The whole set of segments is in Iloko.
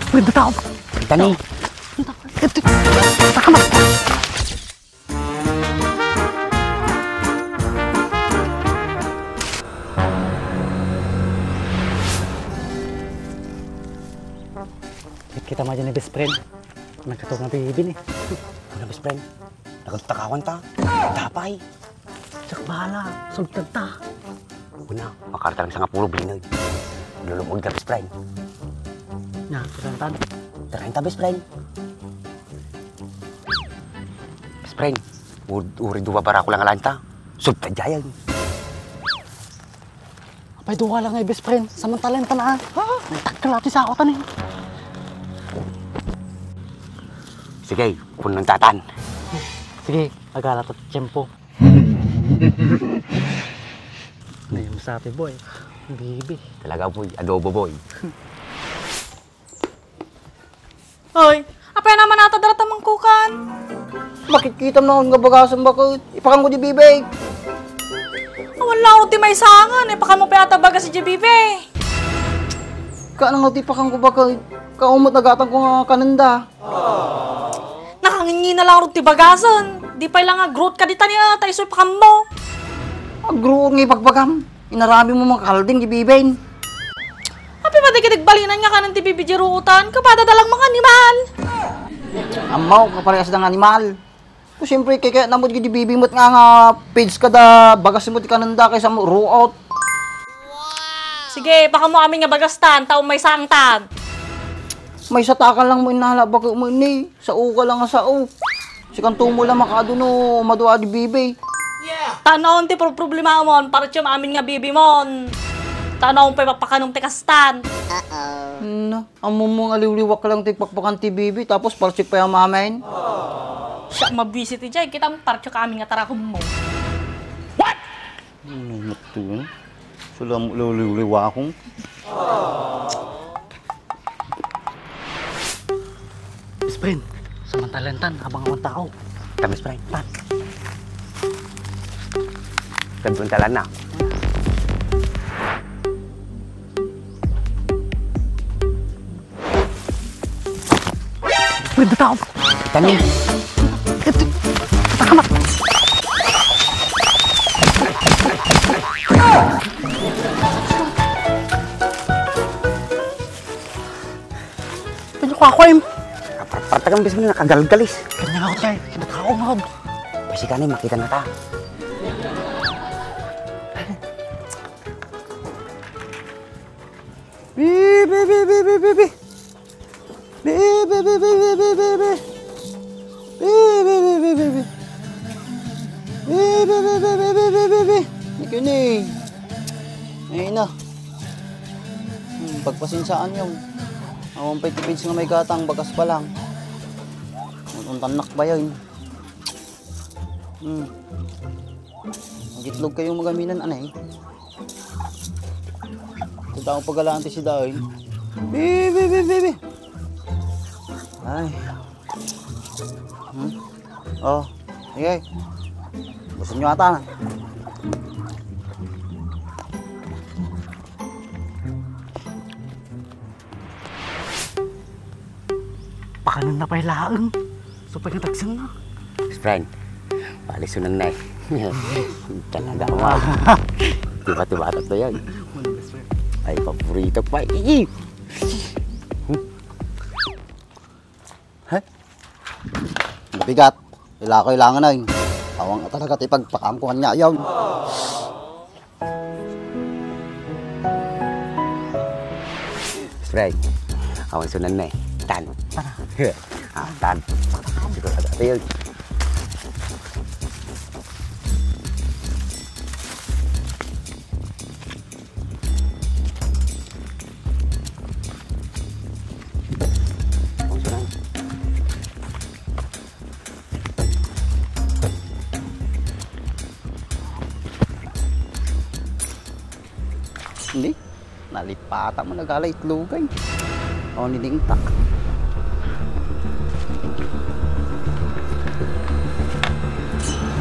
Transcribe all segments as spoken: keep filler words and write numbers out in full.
Pwede tao. Tani. Taka na. Kita mo dyan ni best friend. Nagkatog na bibi ni. Ano, best friend? Nagtakawan ta. Dapay. Sak bahala. Sultad ta. Una, makarta lang sa nga puro bilinag. Lulumog ta, best friend. Na, kasantan. Tarayan ta, best friend. Best friend, ud-, uri duwa barako lang alanta. Sultad jayan. Apay, duwa lang nga best friend. Samantalaen ta na, ah. Ha? Nagtagkal ati sa ako, tani. Sige, punon tatan. Sige, agala ta tiyempo. Ano yung sabi, boy? Bibi. Talaga, boy. Adobo, boy. Hoy, apay naman ata darata mangkukan? Makitkitam na nga bagasan, bakit? Ipakan ko di bibi. Awan lang ti maisangan, ipakan mo pa ata bagas di bibi. Ka nang ti ipakan ko, bakit? Kaumot nagatan ko nga kanenda. Nakangingina lang ti bagasan. Di pay lang nga growth ka di tani, ah, ta iso ipakan mo. Agruor nga ipagbagam. Inarami mo mga kalding di bibin. Apay, pati ka nagbalinan nga kanan ti bibi di ruotan, kapada da lang mga animal. Ammo, kaparehas da nga animal. Ko, siyempre, kaya namod di bibi met nga nga page kada bagas mo ti kananda kaysa mo ruot. Sige, pakamo amin nga bagas tan, tao may sangtan. May satakan lang mo inala, bakit mo ini? Sao ka lang nga sao. Sikanto mo lang makaado no madua di bibi. Tanaon ti pro-, problema mon, parang amin nga bibi mon. Tanaon pay papakanom ti kastan. No, ammo mo nga liwliwak lang ti pakpakan ti bibi, tapos parsik pay amamen. Siya mabisi ti jay, kita mo parang amin nga tarakom mo. Ano mo to, eh? Sula mo liwliwakong. Best friend, samantalaen tan, abang awan tao. Ta, best friend. Tan. Kaduntalan na. Pwede tao. Tani. Ito. Taka na. Pwede ko ako, em. Par-, partakan bis mo na nakagalgalis. Kanya nga ako, tay. Kinatao nga ako. Pwede ka na, makita na ta. Bi, bi, bi, bi, bi, bi, bi. Bi, bi, bi, bi, bi, bi, bi, bi. Bi, bi, bi, bi, bi, bi. Bi, bi, bi, bi, bi, bi, bi, bi. Ikini. Ay na. Hmm, pagpasensaan yung. Awan pa'y tipid nga may gatang, bagas pa lang. Un-, untanak ba yun? Hmm. Magitlog kayo magaminan, anay. Ito tao pagalaan ti si Dain. Bi, bi, bi, bi, bi. Ay. Hmm? Oh, sige. Gusto nyo ata na. Pakanon na pay laeng. So, pay natagsan na. Best friend, palisunan na eh. Talaga, wow. Tiba-tiba tatlo yan. Ano, best friend? Ay, paborito pa eh. Ih! He? Mabigat. Ila ko ilangan na yun. Tawang ka talaga ti pagpakaamkuhan niya yun. Best friend, awan sunan na eh. Tan. Tara. Ah, tan. Siguro ada tayo. Awan sunan. Hindi. Nalipatan mo, nagala itlogay. O, nilingtak.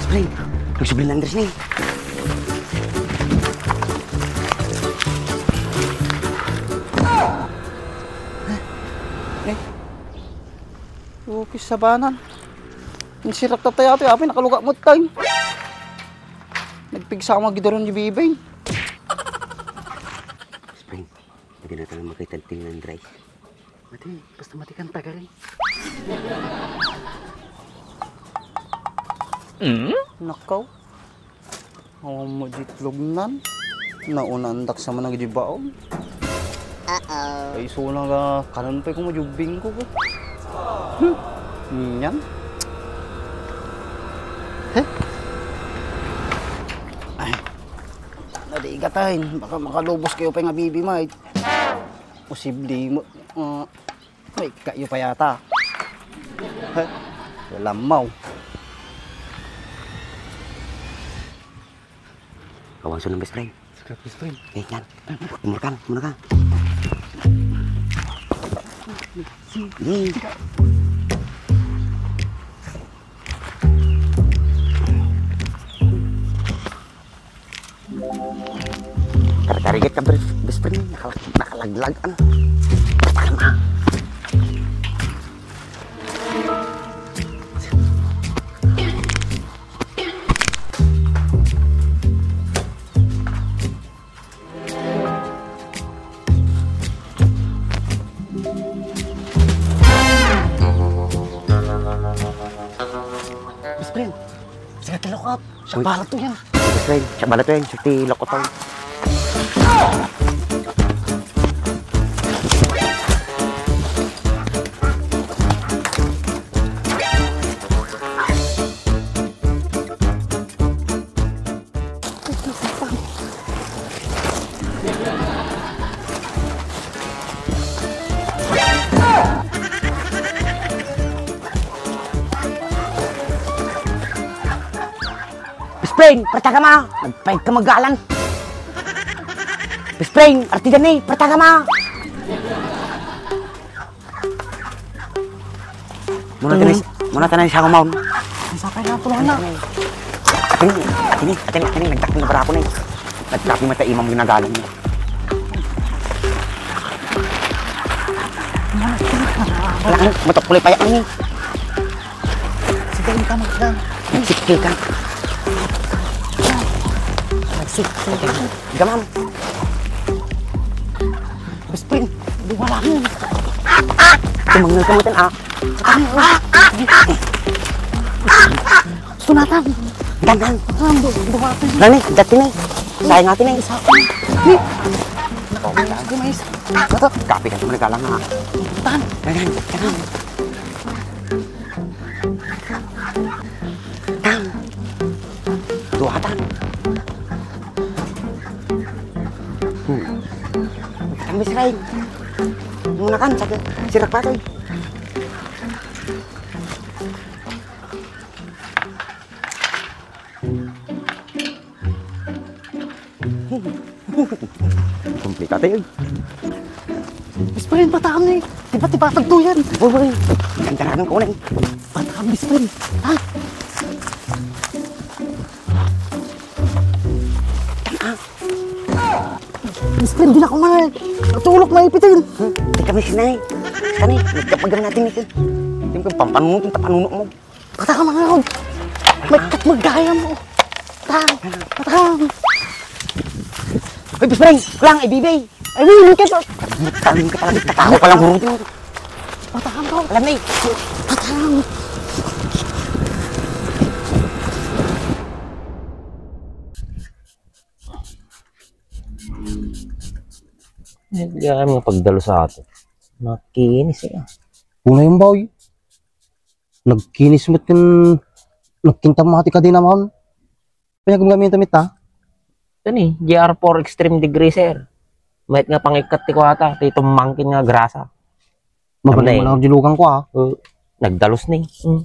Spring, nagsubli na Andres ni. Eh. Okay, sabanan. Insirak ta tayo, apay, apay, nakaluga mo tayo. Nagpigsa mo gidaron ni Bibing. Spring, pwede na tayo makita ng tingnan, Dre. Mati, basta mati kang tagarin. Nakaw. Awan mo di itlog nan. Naunandak sa manang di baon. Uh-oh. Ay, isu na nga, kanan pa'y kumadyugbing ko, ko. Hmm. Yan. He? Ay. Nadigat ay. Baka makalubos kayo pa nga bibi, Mike. Posible mo. Ah. Ay, kayo pa yata. He? Lamaw. Kawan sunang best friend. Sikat best friend. Eh, yan. Murkan, muna ka. Yay. Karkarigit ka, best, best friend. Nakalag-, nakalaglag, ano? Tama. Best friend, sikat ka lock up. Siya, uy, para to yan. Best friend, siya bala to yan. Siya ti lock up. Spring, pertaga ma! Nagpayag ka magalan! Spring, arti gani, pertaga ma! Muna tini, muna tini sa kumaon. Ang sakay na, tulungan na. Atini, atini, atini, atini, nagtakpi na barako na eh. Nagtakpi mata imam ginagalang niya. Wala kang matok pulay payak ni. Sige, ikaw magdan. Nagsikil ka. Nagsikil ka. Gamam. Best friend, di wala mo. Tumanggal ka mo, ah. Sunatan. Dandan. Ang bu-, buhatin. Dani, dati ni. Sayang ati ni. Isa. Ni. Nakakulis ko, mais. Ito, kape ka sa mga galang, ha. Tan. Dandan, dandan. Tang. Duha tang. Hmm. Tang, Miss Rain. Muna kan, sa sirak pa, toy. Komplikado yun. Best friend, pataam ni. Tiba-tiba tagduyan. Uy, uy. Kantaranan ko na eh. Pataam, best friend. Ha? Best friend, di na ko man. Tulog na ipitin. Hmm, di kami sinay. Kani, nagkapagal natin ito. Yung pampanuno, yung pampanuno mo. Pataka mga ako. May kat magaya mo. Pataka. Pataka. Uy, best friend, kulang, ibibay. Ay, wala ka to. Talim ka talaga, tatako ka lang, hurot mo. Pataka ko. Alam na eh. Pataka. Ay, kaya mga pagdalo sa atin. Makinis eh. Una yung boy. Nagkinis met ken nagkinta met ti kadena man. Pinagamgamit met ta? Kani, G R four Extreme Degreaser. Mayat nga pangikkat ti kuata, ti tumangkin nga grasa. Mabalin. Ano na eh? Mo lang dilugan ko, ah. Uh, nagdalus ni. Mm.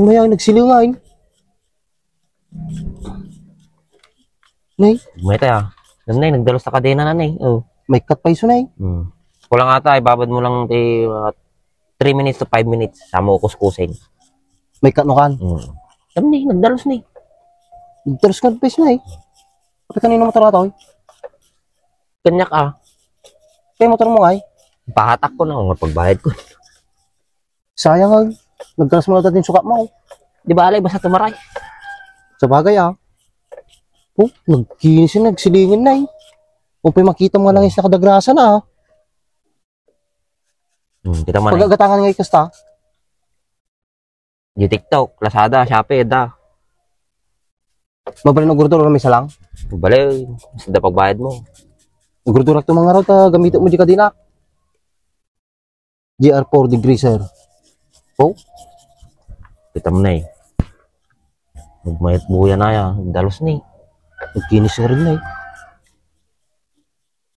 Mayat nga nagsilingan. Nay? Mayat, ah. Ano na eh, nagdalus ta kadena na, nay. Oh. May cut pa isu, nay. Hmm. Kulang ata, ibabad mo lang ti, uh, three minutes to five minutes. Sa mo kuskusin. May cut no kan? Hmm. Ano ni, nagdalus ni. Nagdalus ka pa isu, nay. Pati kanino mo tara to, eh? Kanyak, ah. Ay, motor mo ngay? Pahatak ko na, nga pagbayad ko. Sayang ay. Nagkalas mo na din sukat mo. Di ba alay, basta tumaray. Sa bagay ah. Oh, nagkinis yun, nagsilingan na eh. Kung pa'y makita mo nga lang is nakadagrasa na ah. Hmm, kita mo na. Pagagatangan nga ikasta. Di TikTok, Lazada, Shopee, da. Mabalin agurdura may salang? Bale, basta da pagbayad mo. Agurdura to mga raw ta gamit mo di kadina. G R four degree, sir. Oh? Kita mo na eh. Nagmayat buya na ya, dalos ni. Nagkinis ka rin na eh.